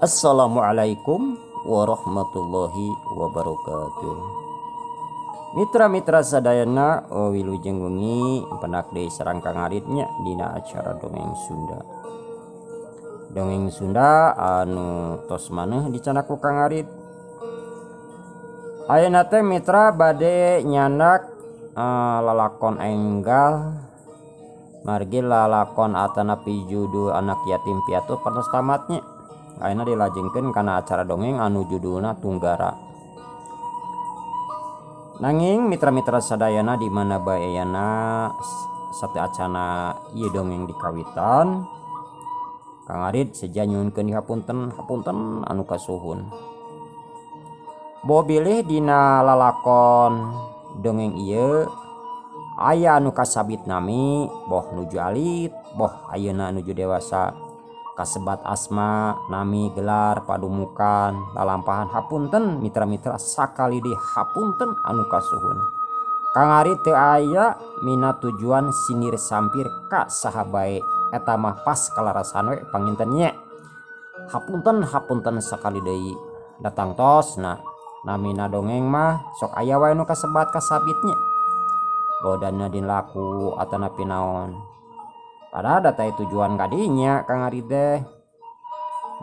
Assalamualaikum warahmatullahi wabarakatuh. Mitra-mitra sadayana oh, wilujeng wengi penak deui sareng Kang Arit nya dina acara dongeng Sunda. Dongeng Sunda anu tos maneh dicandak ku Kang Arit. Ayeuna teh mitra bade nyandak lalakon enggal margi lalakon atanapi judul anak yatim piatu panas tamatnya. Ayeuna dilajengkeun kana acara dongeng anu judulna Tunggara. Nanging mitra-mitra sadayana di mana bae ayana sateuacana ieu dongeng dikawitan, Kang Arid seja nyuhunkeun dihapunten hapunten anu kasuhun. Boh bilih dina lalakon dongeng ieu aya anu kasabit nami boh nuju alit boh ayeuna nuju dewasa kasebat asma nami gelar padumukan lalampahan hapunten mitra-mitra sakali deui hapunten anu kasuhun. Kang Arid teu aya mina tujuan sindir sampir ka saha bae eta mah pas kalarasan we panginten nya. Hapunten hapunten sakali deui datang tosna namina dongeng mah sok aya wae nu kasebat kasabit nya. Bodana dina laku atanapi naon. Padahal da teh tujuan kadinya Kang Arid teh.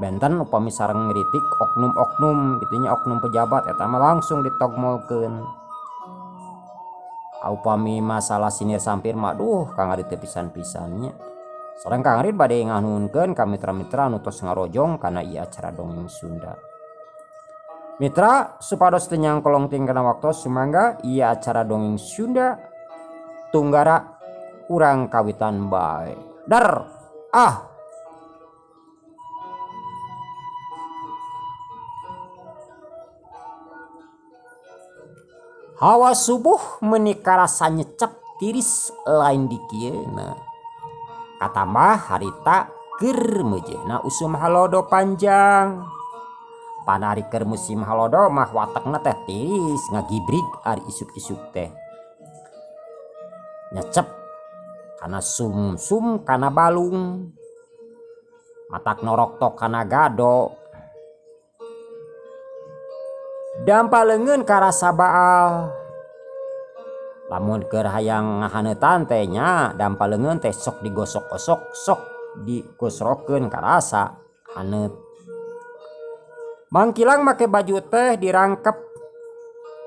Benten upami sareng ngritik oknum-oknum kitu nya oknum pejabat eta mah langsung ditogmolkeun. Upami masalah sinir sampir mah duh Kang Arid teh pisan-pisan nya. Sareng Kang Arid bade nganuhunkeun ka mitra-mitra anu tos ngarojong kana ieu acara dongeng Sunda. Mitra supados teu nyangkolong teuing kana waktos sumangga ieu acara dongeng Sunda Tunggara urang kawitan bae. Dar ah. Hawa subuh meuni karasa nyecep tiris lain dikieuna. Katambah harita keur meujeuhna usum halodo panjang. Pan ari keur musim halodo mah watekna teh tiris ngagibrig ari isuk-isuk teh. Nyecep kana sumsum kana balung. Matak noroktok kana gado. Dampa leungeun karasa baal. Lamun keur hayang ngahaneutan teh nya dampa leungeun teh sok digosok-gosok sok digosrokeun karasa haneut. Mangkilang make baju teh dirangkep.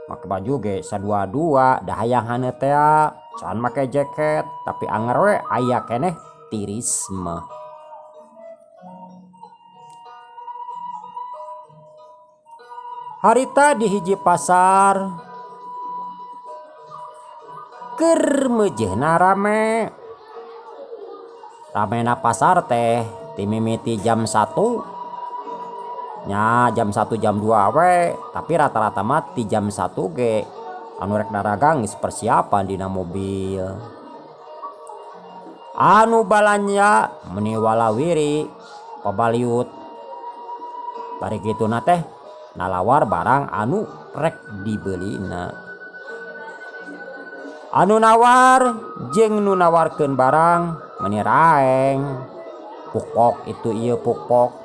Make baju ge sadua-dua da hayang haneut tea can make jaket tapi anger we aya keneh tiris mah. Harita di hiji pasar keur meujeuhna rame. Ramena pasar teh ti mimiti jam 1 nya jam 1 jam 2 we tapi rata-rata mah ti jam 1 ge anu rek daragang geus persiapan dina mobil. Anu balanja meuni walawiri pabaliut bari kituna teh nalawar barang anu rek dibelina. Anu nawar jeung nu nawarkeun barang meuni raeng. Pukpok itu ieu pukpok.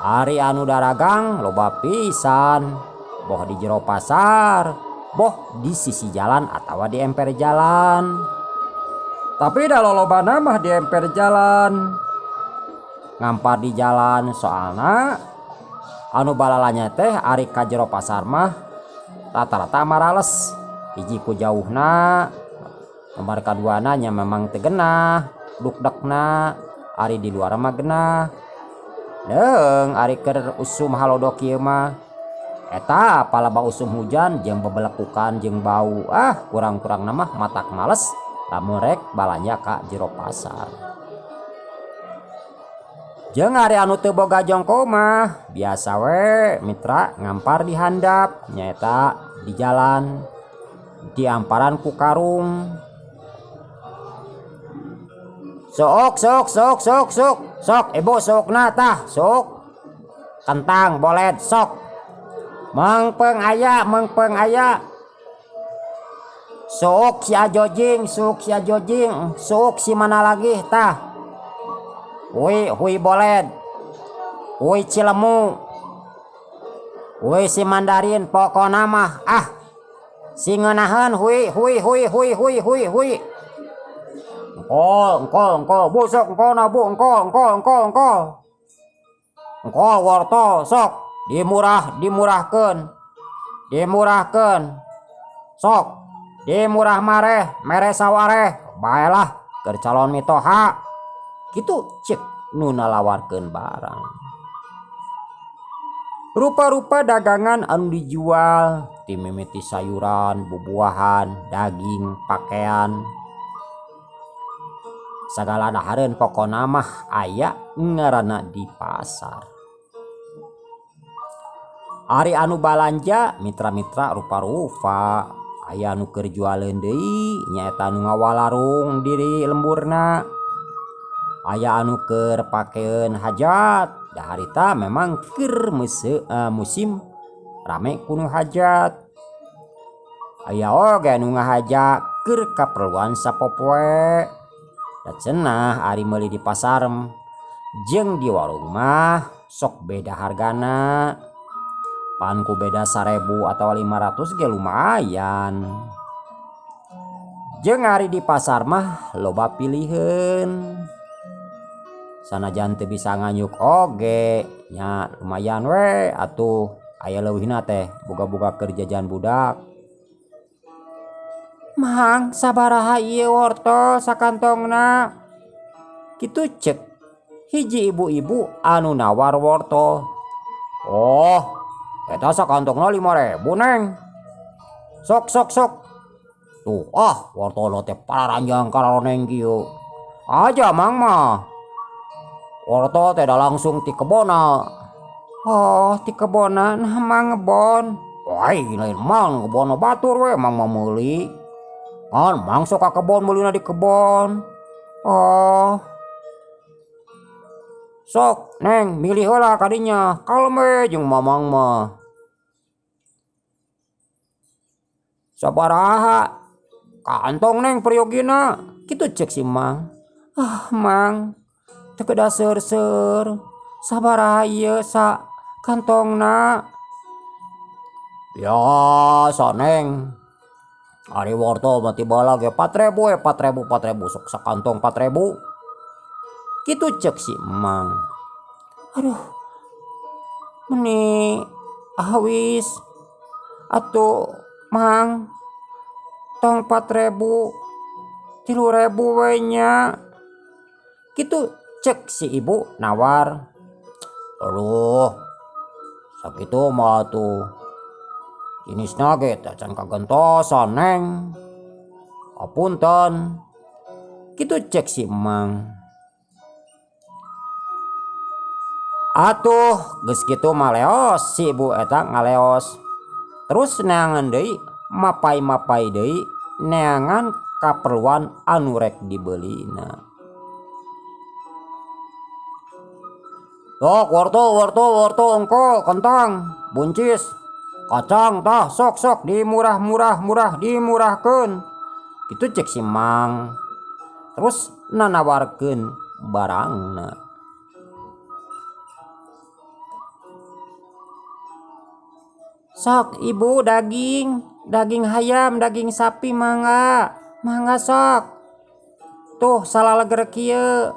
Ari anu daragang loba pisan boh di jero pasar boh di sisi jalan atawa di emper jalan. Tapi da lolobana mah di emper jalan. Ngampar di jalan soalna anu balalanya teh ari ka jero pasar mah rata-rata marales. Hiji ku jauhna, nomor kaduana nya memang teu genah dukdekna, ari di luar mah genah. Deung ari keur usum halodo kieu mah eta palaba usum hujan jeung bebelekukan jeung bau ah kurang-kurangna mah matak males lamun rek balanja ka jero pasar. Jeung ari anu teu boga jongko mah biasa we mitra ngampar di handap nyaeta di jalan diamparan ku karung. Sok sok sok sok sok sok ibu sokna tah sok kentang boled sok mengpeng aya mengpeng aya sok si ajojing sok si ajojing sok si mana lagi tah hui hui boled Hui Cilemu, hui si Mandarin, pokona mah ah si ngeunaheun hui hui hui hui hui hui hui. Engkol engkol engkol bu sok engkolna bu engkol engkol engkol engkol. Engkol wortel sok dimurah dimurahkeun dimurahkeun sok dimurah mareh mere sawareh baelah keur calon mitoha kitu cek nu nalawarkeun barang. Rupa-rupa dagangan anu dijual ti mimiti sayuran, bubuahan, daging, pakean. Sagala dahareun pokona mah aya ngaranna di pasar. Ari anu balanja mitra-mitra rupa-rupa aya anu keur jualeun deui nyaeta anu ngawalarung diri lemburna. Aya anu keur pakeun hajat da harita memang keur musim rame ku nu hajat. Aya oge nu ngahaja keur kaperluan sapopoe. Da cenah ari meuli di pasar jeung di warung mah sok beda hargana. Pan ku beda 1000 atawa 500 ge lumayan. Jeung ari di pasar mah loba piliheun. Sanajan teu bisa nganyuk oge nya lumayan we atuh aya leuwihna teh boga-boga keur jajan budak. Mang sabaraha ieu wortel sakantongna? Kitu cek hiji ibu-ibu anu nawar wortel. Oh, eta sakantongna 5000 neng. Sok sok sok. Tuh ah wortelna teh pararanjang kararoneng kieu. Aja mang mah. Wortel teh da langsung ti kebonna. Oh, ti kebonna nah mang ngebon. Wai lain mang ngebon batur we mang mah meuli. Ngan mang sok ka kebon meulina di kebon. Oh. Sok neng milih heula kadinya kalem we jeung mamang mah. Sabaraha kantong neng priyogina kitu cek si mang. Ah mang teu kedah seur-seur sabaraha ieu sa kantongna. Biasa neng ari wortel mah ti baheula ge 4000 we 4000 4000 sok sakantong 4000 kitu cek si mang. Aduh meni awis atuh mang tong 4000 3000 we nya kitu cek si ibu nawar. Aduh sakitu mah atuh jenisna ge teh can kagentosan neng. Apunten kitu cek si mang. Atuh geus kitu mah leos si ibu eta ngaleos. Terus neangan deui mapai-mapai deui neangan kaperluan anu rek dibelina. Sok wortel wortel wortel engkol kentang buncis kacang tah sok sok dimurah-murah-murah dimurahkeun kitu cek si mang. Terus nanawarkeun barangna. Sok ibu daging, daging hayam, daging sapi mangga, mangga sok. Tuh salaleger kieu.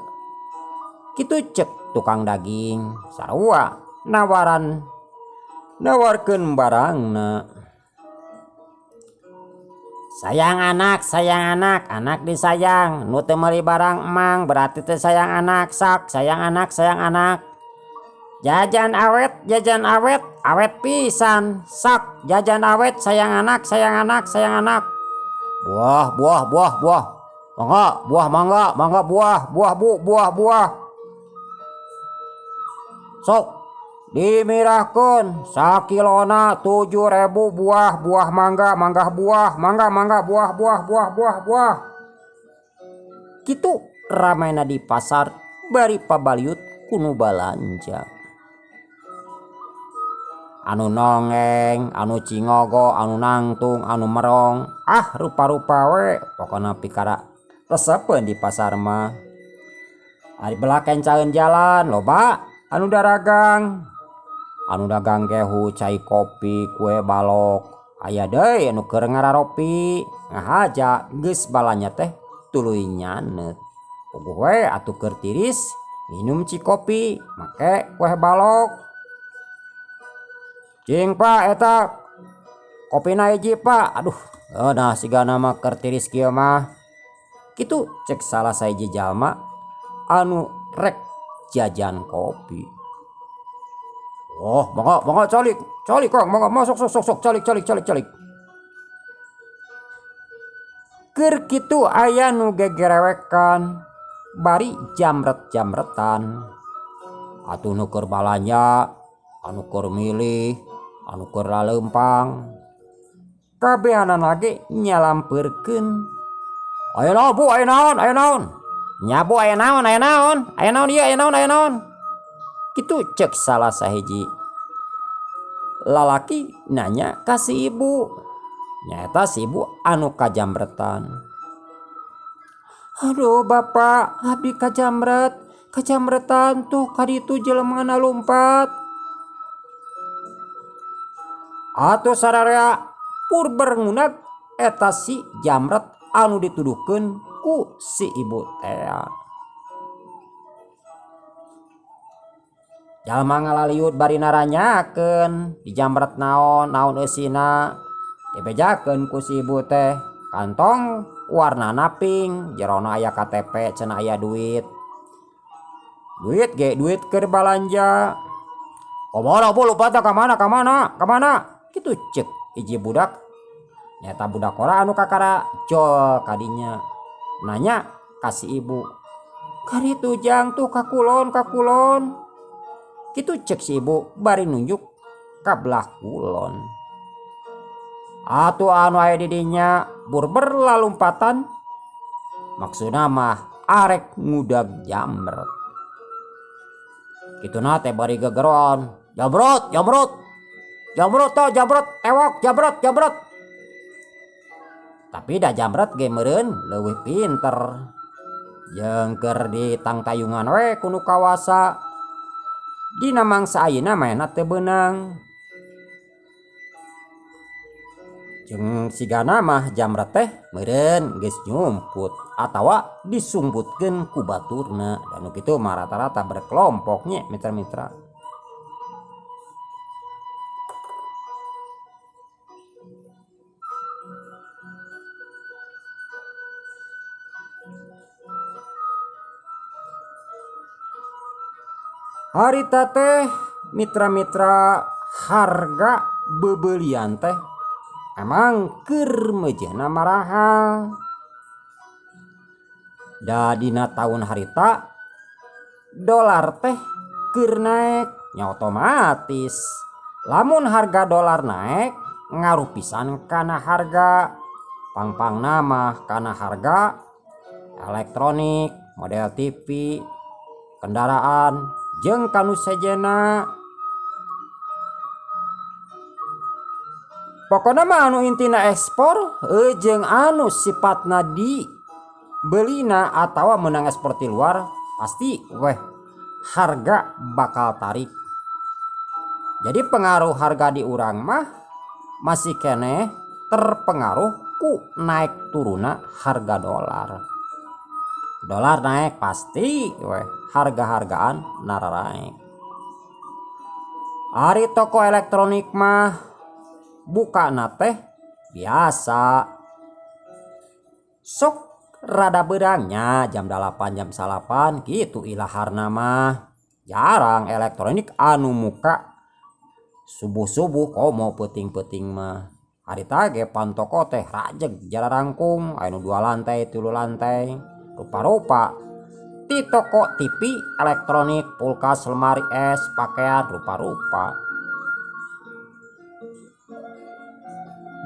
Kitu cek tukang daging sarua nawaran nawarkeun barangna. Sayang anak, sayang anak, anak disayang. Nu teu meuli barang emang berarti teu sayang anak. Sok sayang anak, sayang anak. Jajan awet, jajan awet, awet pisan. Sok jajan awet, sayang anak, sayang anak, sayang anak. Buah, buah, buah, buah. Mangga, buah mangga, mangga buah, buah bu, buah, buah. Sok dimirahkeun sakilona 7000 buah, buah mangga, mangga buah, mangga, mangga buah, buah, buah, buah, buah. Kitu ramena di pasar bari pabaliut ku nu balanja. Anu nongeng, anu cingogo, anu nangtung, anu merong, ah rupa-rupa we pokona pikara resepeun di pasar mah. Ari belah kencaeun jalan loba Anu daragang anu dagang gehu cai kopi kue balok aya deui anu keur ngararopi ngahaja geus balanja teh tuluy nyaneut. Puguh we atuh keur tiris nginum cikopi make kue balok. Cing Pak eta kopina hiji Pak. Aduh nah sigana mah keur tiris kieu mah. Kitu cek salah sahiji jalma anu rek jajan kopi. Oh, mangga mangga calik, calik Kang, mangga masuk sok sok sok calik calik calik calik. Keur kitu aya nu gegerewekan bari jamret-jamretan. Atuh nu keur balanja, anu keur milih, anu keur laleumpang. Kabehanana ge nyalampeurkeun. Aya naon Bu, aya naon, aya naon. Nya Bu aya naon, aya naon, aya naon ieu, aya naon, aya naon. Kitu cek salah sahiji lalaki nanya ka si ibu. Nyaeta si ibu anu kajamretan. Aduh bapak, abdi kajamret, kajamretan tuh kaditu jelemana lumpat. Atuh sararea purber ngunag eta si jamret anu dituduhkeun ku si ibu tea. Jalma ngalaliut bari naranyakeun dijamret naon, naon eusina. Dibejakeun ku si ibu teh kantong warnana pink, jerona aya KTP cenah aya duit. Duit ge duit keur balanja. Kumaha Bu lupatna ka mana ka mana ka mana? Kitu cek hiji budak. Nyaeta budak ora anu kakara jol kadinya. Nanya ka si ibu. Karitu jang tuh ka kulon ka kulon. Kitu cek si ibu bari nunjuk ka belah kulon. Atuh anu aya di dinya burber lalumpatan. Maksudna mah arek ngudag jamret. Kituna teh bari gegeron. Jamrut, jamrut. Jamrut toh, jamrut, ewok, jamrut, jamrut. Tapi da jamret ge meureun leuwih pinter. Jeung keur ditangtayungan we ku nu kawasa. Dina mangsa ayeuna maena teu beunang. Jeung sigana mah jamret teh meureun geus nyumput atawa disumputkeun ku baturna. Da nu kitu mah rata-rata berkelompok nya mitra-mitra. Harita teh mitra-mitra harga bebelian teh emang keur meujeuhna marahal. Da dina taun harita dolar teh keur naek nya otomatis. Lamun harga dolar naek ngaruh pisan kana harga. Pangpangna mah kana harga elektronik, model TV, kendaraan jeung kanu sejenna. Pokona mah anu intina ekspor jeung anu sifatna dibelina atawa meunang ekspor ti luar pasti weh harga bakal tarik. Jadi pengaruh harga di urang mah masih keneh terpengaruh ku naik turuna harga dolar. Dolar naik pasti weh harga-hargaan nararaek. Ari toko elektronik mah bukana teh biasa. Sok rada beurangnya jam 8 jam 9 gitu ilaharna mah. Jarang elektronik anu muka subuh-subuh komo peuting-peuting mah. Harita ge pan toko teh rajeg jararangkung aya nu 2 lantai 3 lantai rupa-rupa. Ti toko TV, elektronik, kulkas, lemari es, pakaian rupa-rupa.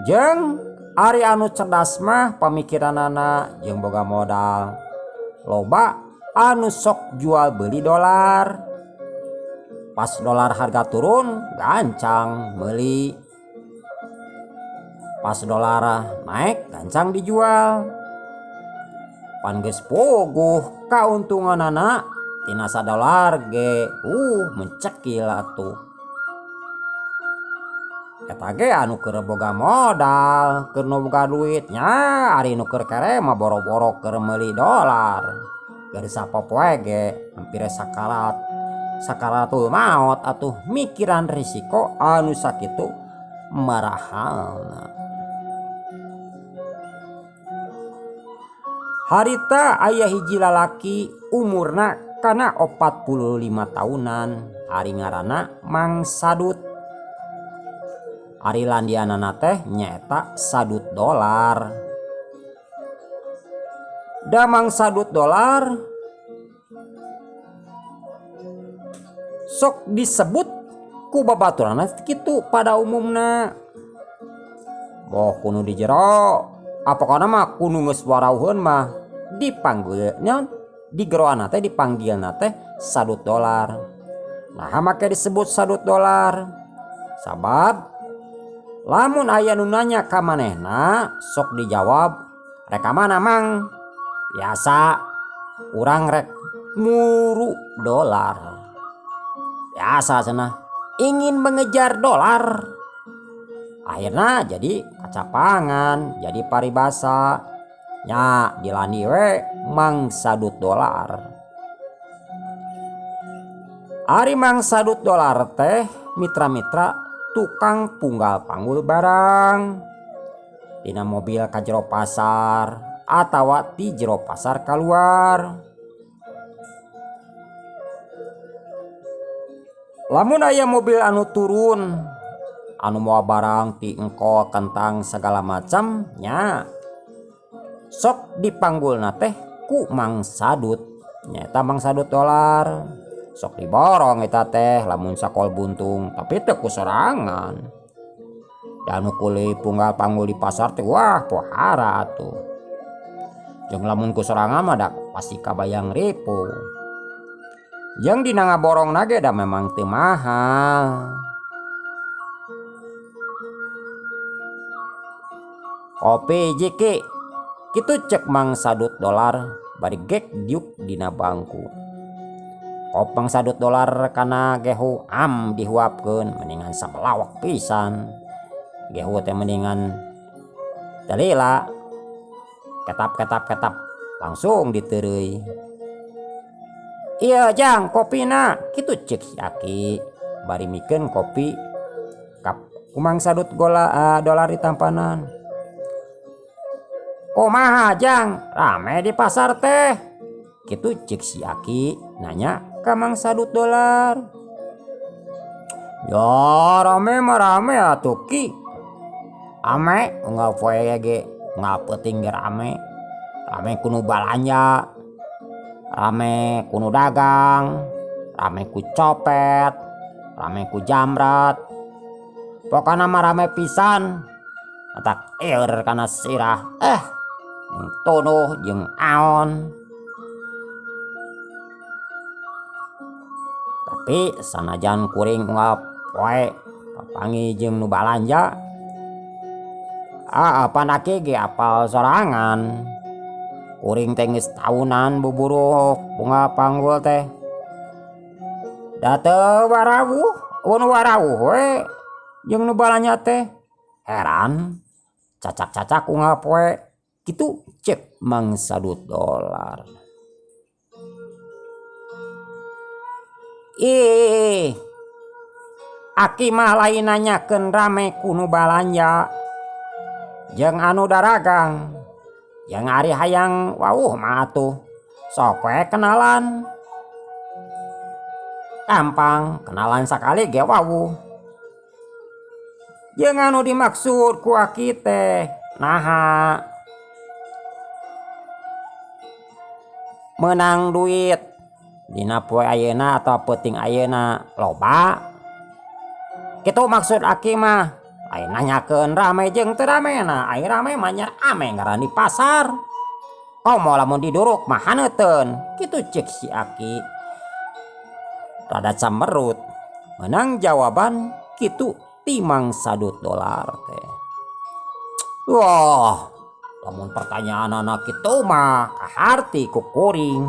Jeung ari anu cerdas mah pamikiranana jeung boga modal. Loba anu sok jual beli dolar. Pas dolar harga turun gancang meuli. Pas dolar naik gancang dijual. Pan geus puguh kauntunganana Tina sadolar ge mencekil atuh. Eta ge anu keur boga modal, keur nu boga duit nya ari nu keur kere mah boro-boro keur meuli dolar. Keur sapopoe ge hampir sakarat sakaratul maot atuh mikiran risiko anu sakitu marahalna. Harita aya hiji lalaki umurna kana 45 tahunan ari ngaranna Mang Sadut. Ari landianana teh nyaeta Sadut dolar. Da Mang Sadut dolar sok disebut ku babaturanna kitu pada umumna. Boh kunu di jero apakana mah kunu geus warauheun mah dipanggil nya di geroana teh dipanggilna teh Sadut dolar. Nah make disebut Sadut dolar sabab lamun aya nu nanya ka manehna sok dijawab rek ka mana Mang? Biasa urang rek muru dolar. Biasa cenah ingin mengejar dolar. Akhirna jadi kacapangan, jadi paribasa. Nya dilani we Mang Sadut dolar. Ari Mang Sadut dolar teh mitra-mitra tukang punggal panggul barang dina mobil ka jero pasar atawa ti jero pasar kaluar. Lamun aya mobil anu turun anu mawa barang ti engkol kentang segala macam nya sok dipanggulna teh ku Mang Sadut. Nyaeta Mang Sadut dolar. Sok diborong eta teh lamun sakol buntung tapi teu ku sorangan. Da anu kuli punggal panggul di pasar teh wah pohara atuh. Jeung lamun ku sorangan mah da pasti kabayang ripuh. Jeung dina ngaborongna ge da memang teu mahal. Kopi jiki kitu cek Mang Sadut dolar bari gek diuk dina bangku. Kop Mang Sadut dolar kana gehu am dihuapkeun mendingan samelawak pisan. Gehu teh mendingan teu lila. Ketap ketap ketap langsung diteureuy. Ieu jang kopina kitu cek si Aki bari mikeun kopi kap ku Mang Sadut dolar di tampanan. Kumaha jang rame di pasar teh kitu cek si Aki nanya ka Mang Sadut dolar. Ya rame mah rame atuh ki. Ame unggal poe ge unggal peuting ge rame. Rame ku nu balanja, rame ku nu dagang, rame ku copet, rame ku jamrat. Pokona mah rame pisan. Matak eur kana sirah tunuh jeung aon. Tapi sanajan kuring unggal poe papanggih jeung nu balanja, pan aki ge apal sorangan. Kuring teh geus taunan buburu punggal panggul teh. Da teu warawuh, nu warawuh we jeung nu balanja teh. Heran, cacak-cacak unggal poe kitu cek Mang Sadut dolar. Ih, aki mah lain nanyakeun rame ku nu balanja jeung anu daragang. Jeung ari hayang wawuh mah atuh sok we kenalan. Gampang kenalan sakali ge wawuh. Jeung anu dimaksud ku aki teh naha meunang duit dina poe ayeuna atawa peuting ayeuna loba. Kitu maksud aki mah. Lain nanyakeun rame jeung teu ramena, ai rame mah nya rame ngaran di pasar. Komo lamun diduruk mah haneuteun, kitu ceuk si aki. Rada camerut meunang jawaban kitu ti Mang Sadut dolar teh. Wah, lamun pertanyaanana kitu mah kaharti ku kuring.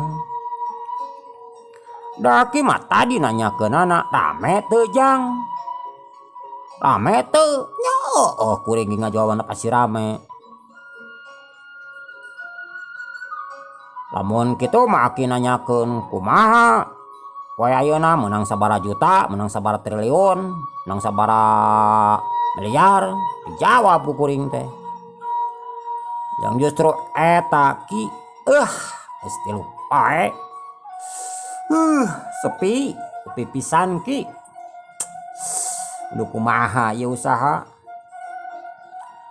Da aki mah tadi nanyakeunana rame teu jang. Rame teu? Nya heueuh kuring ge ngajawabanna pasti rame. Lamun kitu mah aki nanyakeun kumaha poe ayeuna meunang sabaraha juta, meunang sabaraha triliun, meunang sabaraha miliar, dijawab ku kuring teh. Yang justru eta ki geus tilu poe sepi, sepi pisan ki. Duh kumaha ieu usaha.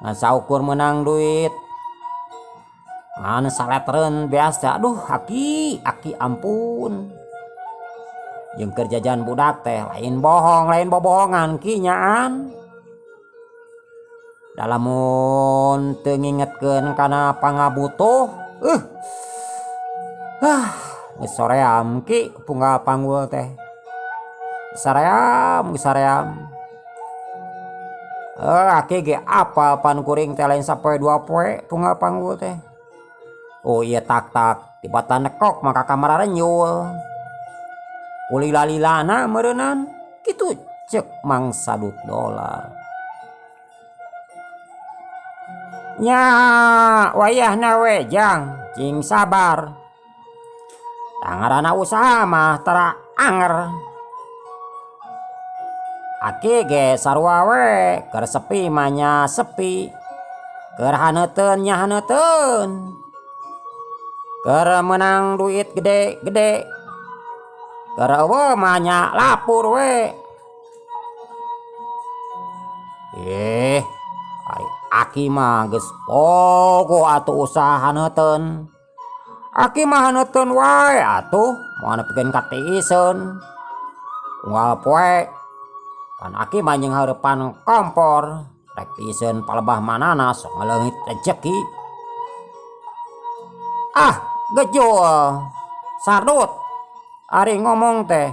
Ngan saukur meunang duit ngan saletreun beas teh aduh aki, aki ampun. Jeung keur jajan budak teh lain bohong, lain bobohongan ki nyaan. Da lamun teu ngingetkeun kana pangabutuh geus soream ki punggal panggul teh. Saream geus saream. Aki ge apal pan kuring teh lain sapoe dua poe punggal panggul teh. Oh ieu tak-tak tibatan nekok maka kamar renyul. Kulila-lilana meureunnan kitu ceuk Mang Sadut Dolar. Nya wayahna we jang cing sabar. Da ngaranna usaha mah tara anger. Aki ge sarua we keur sepi mah nya sepi, keur haneuteun nya haneuteun, keur meunang duit gede-gede, keur eueuh mah nya lapur we. Ari aki mah geus pogo atuh usaha haneuteun. Aki mah haneuteun wae atuh, moal nepikeun ka tiiseun. Unggal poe pan aki mah jeung hareupan kompor, rek tiiseun palebah manana sok ngaleungit rejeki. Ah, gejul. Sardut ari ngomong teh.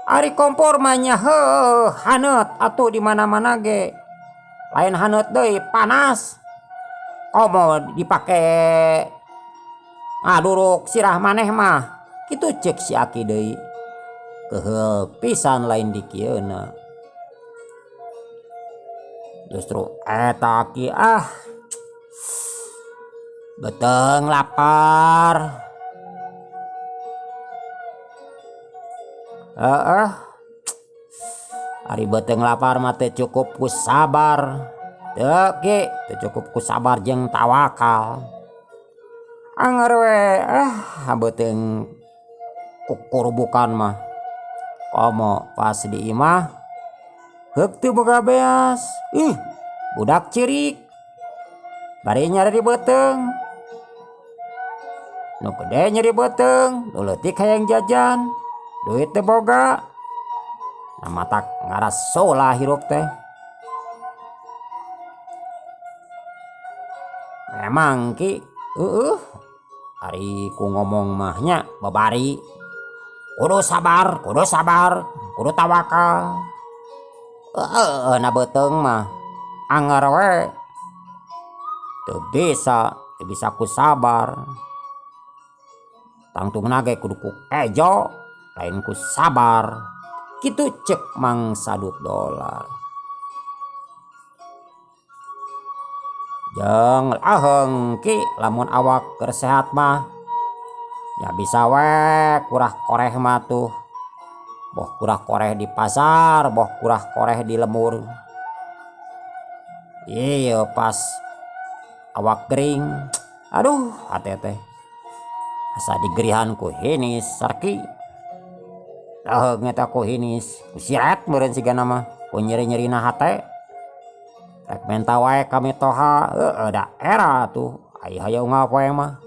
Ari kompor mah nya heueuh haneut atuh di mana-mana ge. Lain haneut deui panas. Komo dipake ngaduruk sirah maneh mah. Kitu ceuk si aki deui. Keuheul pisan lain dikieuna. Justru eta aki ah beuteung lapar. Heeh. Ari beuteung lapar mah teu cukup ku sabar. Teu ki, teu cukup ku sabar jeung tawakal. Anger we beuteung kukurubukan mah. Komo pas di imah heuk teu boga beas. Ih, budak ceurik. Bari nyari beuteung. Nu gede nyeri beuteung, nu leutik hayang jajan. Duit teu boga. Nah matak ngarasola hirup teh. Memang ki heueuh ari ku ngomong mah nya babari. Kudu sabar, kudu sabar, kudu tawakal. Heueuh na beuteung mah anger we. Teu bisa, teu bisa ku sabar. Tangtungna ge kudu ku kejo, lain ku sabar. Kitu ceuk Mang Sadut Dolar. Jeung laheung ki lamun awak keur sehat mah nya bisa we kurah koreh mah tuh. Boh kurah koreh di pasar, boh kurah koreh di lemur. Ieu pas awak gering, aduh hate teh. Asa digerihan ku hinis sarki. Laheung eta ku hinis, ku siret meureun sigana mah, ku nyeri-nyerina hate. Rek menta wae ka mitoha, heueuh da era tuh, ai hayang unggal poe mah.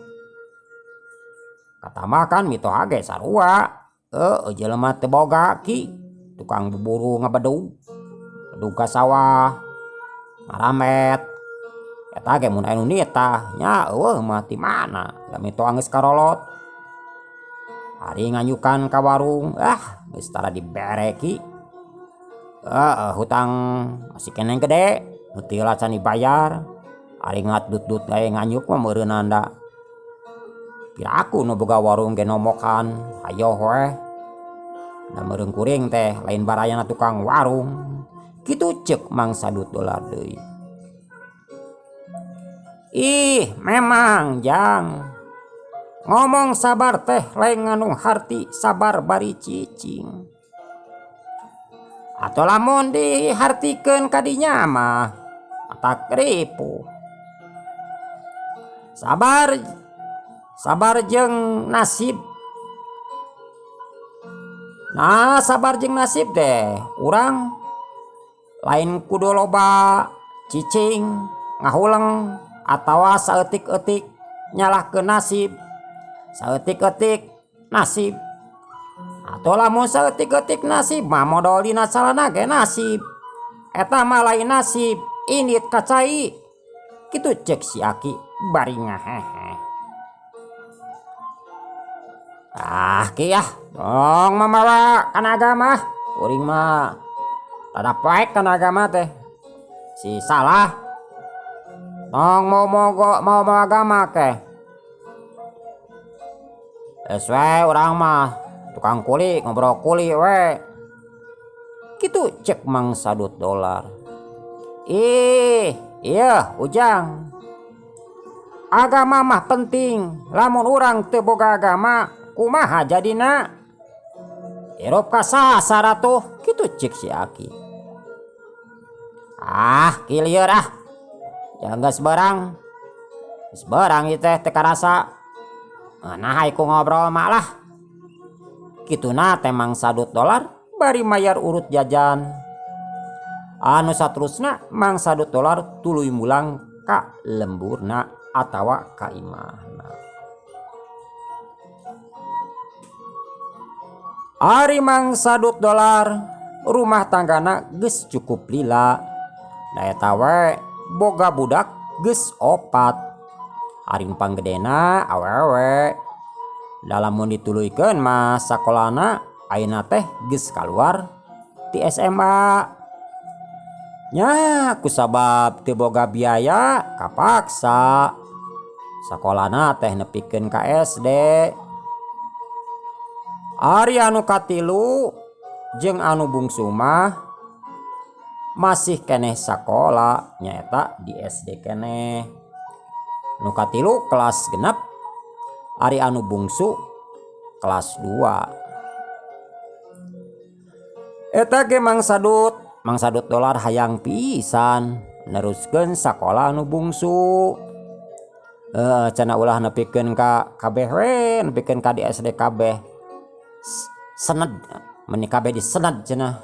Katambah kan mitoha ge sarua, heueuh jelema teu boga ki, tukang buburu ngabedug, bedug ka sawah, ngaramet. Eta ge mun aya nu nitah nya eueuh mah ti mana, da mitoha geus karolot. Ari nganyukan ka warung, geus tara dibere ki. Heeh, hutang masih keneh gede, nu teu can dibayar. Ari ngatdut-dut bae nganyuk mah meureunana. Piraku nu boga warung ge nomokan hayoh we. Da meureun kuring teh lain barayana tukang warung. Kitu ceuk Mang Sadut Dolar deui. Ih memang jang. Ngomong sabar teh lain ngandung harti sabar bari cicing. Atau lamun dihartikeun kadinya mah matak ripuh. Sabar sabar jeung nasib. Nah sabar jeung nasib teh urang lain kudu loba cicing ngahuleng atawa saeutik-eutik nyalahkeun nasib. Saeutik-eutik nasib. Atau lamun saeutik-eutik nasib mah modol dina calana ge nasib. Eta mah lain nasib, indit ka cai. Kitu ceuk si Aki bari ngahehe. Ah ki ah, tong mamawa kana agama. Kuring mah tada poek kana agama teh. Si salah. Tong mau mau mau agama teh. Geus we urang mah tukang kuli ngobrol kuli we. Kitu ceuk Mang Sadut Dolar. Ih, iya Ujang. Agama mah penting. Lamun urang teu boga agama kumaha jadina? Hirup kasasar atuh, kitu ceuk si Aki. Ah, ki lieur ah. Jangan geus beurang. Geus beurang ieu teh teu karasa. Nah ku ngobrol mah lah. Kituna teh Mang Sadut Dolar bari mayar urut jajan. Anu saterusna Mang Sadut Dolar tuluy mulang ka lemburna atawa ka imahna. Ari Mang Sadut Dolar rumah tanggana geus cukup lila. Da eta we boga budak geus opat. Ari nu panggedena awewe. Da lamun dituluykeun mah sakolana ayeuna teh geus kaluar ti SMA. Nya kusabab teu boga biaya kapaksa sakolana teh nepikeun ka SD. Ari anu katilu jeung anu bungsu mah masih keneh sakola nyaeta di SD keneh. Nu katilu kelas 6, ari anu bungsu kelas 2. Eta ge Mang Sadut Dolar hayang pisan neruskeun sakola anu bungsu. Cenah ulah nepikeun ka kabeh we, nepikeun ka di SD kabeh. Sened meni kabeh disened cenah.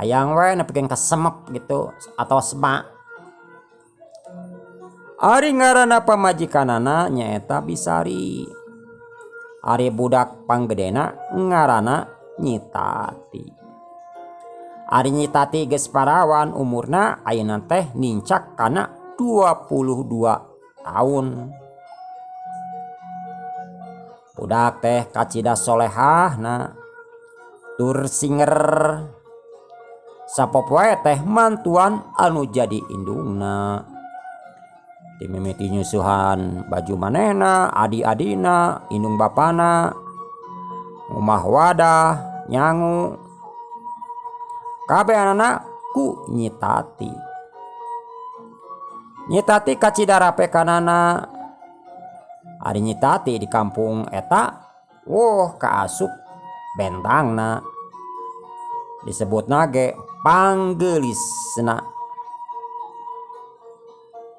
Hayang we nepikeun ka semep gitu atau sema. Ari ngaranna pamajikanana nyaeta Bisari. Ari budak panggedena ngaranna Nyitati. Ari Nyitati geus parawan umurna ayeuna teh nincak kana 22 taun. Budak teh kacida solehahna tur singer. Sapopoe teh mantuan anu jadi indungna. Dimimiti nyusuhan baju manehna, adi-adina, indung bapana, ngumah wadah, nyangu. Kabehanana ku Nyitati. Nyitati kacida rapekanana. Ari Nyitati di kampung eta, woh kaasup bentangna. Disebutna ge panggeulisna.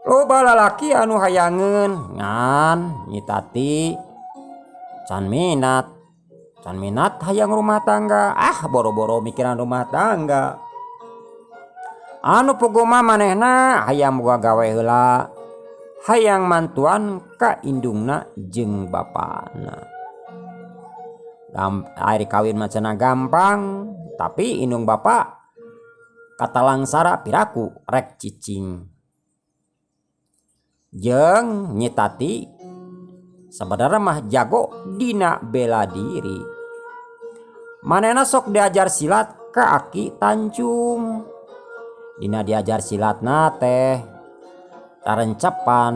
Loba lalaki anu hayangeun ngan Nyitati can minat. Can minat hayang rumah tangga. Ah boro-boro mikiran rumah tangga. Anu puguh mah manehna hayang boga gawe heula. Hayang mantuan ka indungna jeung bapana. Ari kawin mah cenah gampang, tapi indung bapa katalangsara piraku rek cicing. Jeung Nyitati sabenerna mah jago dina bela diri. Manehna sok diajar silat ka Aki Tancung. Dina diajar silatna teh tarencepan.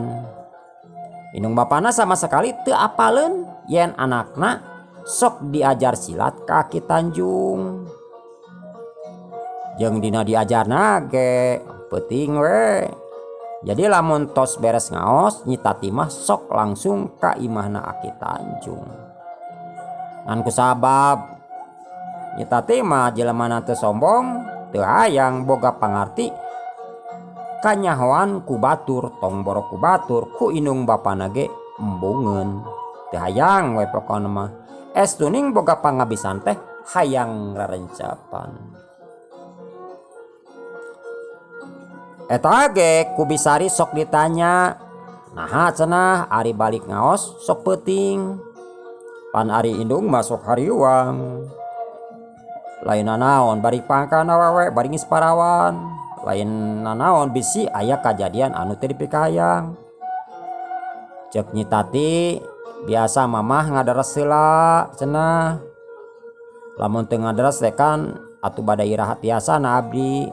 Indung bapana sama sekali teu apaleun yen anakna sok diajar silat ka Aki Tanjung. Jeung dina diajarna ge peuting we. Jadi lamun tos beres ngaos Nyi Tati mah sok langsung ka imahna Aki Tanjung. Ngan kusabab Nyi Tati mah jelemana teu sombong, teu hayang boga pangarti kanyahoan ku batur tong boro ku batur ku indung bapana ge embungeun. Teu hayang we pokona mah. Estuning boga pangabisan teh hayang rarencapan. Eta ge ku Bisari sok ditanya, naha cenah ari balik ngaos sok peuting. Pan ari indung mah sok hariwang. Lain nanaon bari pangkan awewe bari geus parawan. Lain nanaon bisi aya kajadian anu teu dipikahayang. Ceuk Nyi Tati biasa mamah ngadares heula cenah. Lamun teu ngadares teh kan atuh bade iraha tiasa na abdi.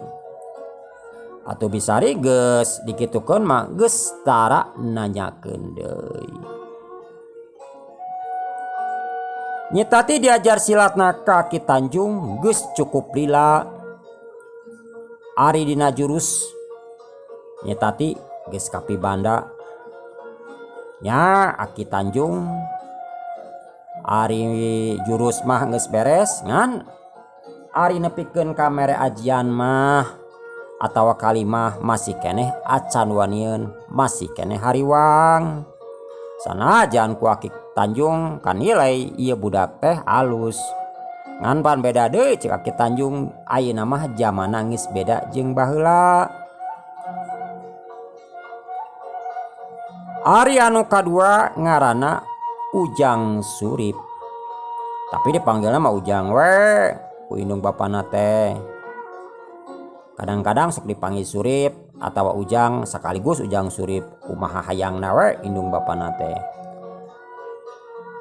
Atuh Bisari geus dikitukeun mah geus tara nanyakeun deui. Nyi Tati diajar silatna ka Ki Tanjung geus cukup lila. Ari dina jurus Nyi Tati geus kapibanda. Nya Aki Tanjung ari jurus mah geus beres ngan ari nepikeun ka mere ajian mah atawa kalimah masih keneh acan wanieun masih keneh hariwang. Sanajan ku Aki Tanjung kanilai ieu budak teh alus. Ngan pan beda deui ceuk Aki Tanjung ayeuna mah jamanna geus beda jeung baheula. Ari anu kadua ngaranna Ujang Surip. Tapi dipanggilna mah Ujang we ku indung bapana teh. Kadang-kadang sok dipanggil Surip atawa Ujang sekaligus Ujang Surip kumaha hayangna we indung bapana teh.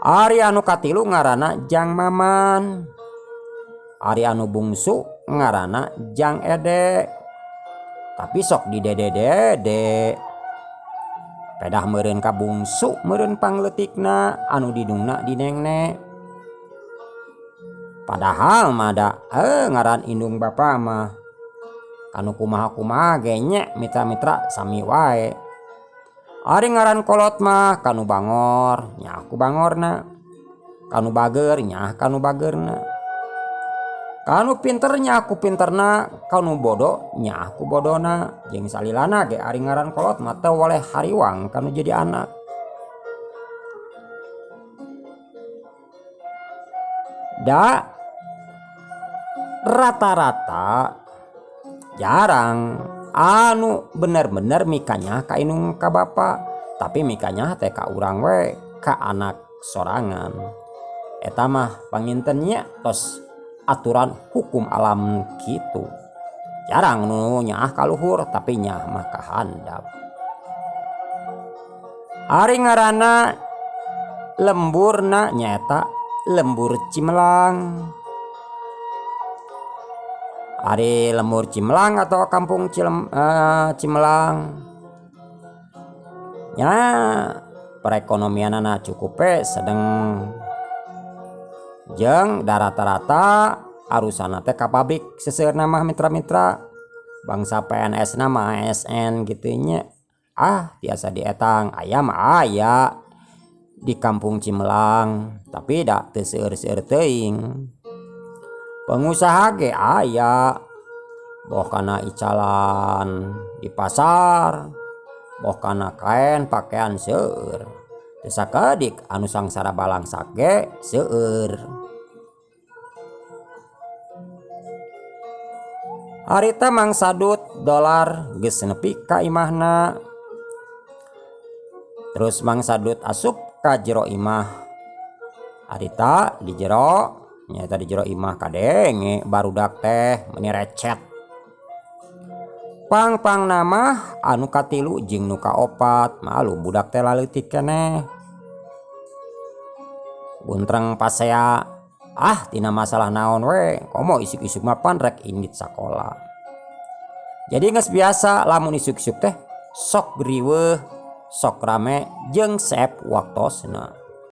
Ari anu katilu ngaranna Jang Maman. Ari anu bungsu ngaranna Jang Ede. Tapi sok didede-dede. Pedah meureun ka bungsu meureun pangleutikna anu didungna dinengne. Padahal mah da ngaran indung bapa mah kanu kumaha-kumaha ge nya mitra-mitra sami wae. Ari ngaran kolot mah kanu bangor nyaah ku bangorna, kanu bager nyaah kanu bagerna, kanu pinter nyaah ku pinterna, kanu bodo nyaah ku bodona. Jeung salilana ge ari ngaran kolot mah teu woleh hariwang kanu jadi anak. Da rata-rata jarang anu bener-bener mikanya ka indung ka bapa, tapi mikanya teh ka urang we ka anak sorangan. Eta mah panginten nya tos aturan hukum alam kitu. Jarang nu nyaah ka luhur tapi nyaah mah ka handap. Ari ngaranna lemburna nyaeta lembur Cimelang. Ari lembur Cimelang atau kampung Cimelang nya perekonomianana cukup we sedeng jeung da rata-rata arusana teh ka pabrik seseueurna mah mitra-mitra bangsa PNS na mah ASN kitu nya. Ah tiasa dietang aya mah aya di kampung Cimelang tapi da teu seueur-seueur teuing. Pengusaha ge aya boh kana icalan di pasar boh kana kaen pakaian seueur. Teu sakedik anu sangsara balangsak ge seueur. Harita Mang Sadut dolar geus nepi ka imahna. Terus Mang Sadut asup ka jero imah. Harita di jero nyaeta di jero imah kadenge barudak teh meuni recet. Pang-pangna mah anu katilu jeung nu kaopat maklum budak teh laleutik keneh. Guntreng pasea ah tina masalah naon we komo isuk-isuk mah pan rek indit sakola. Jadi geus biasa lamun isuk-isuk teh sok riweuh Sok rame jeung sep waktosna.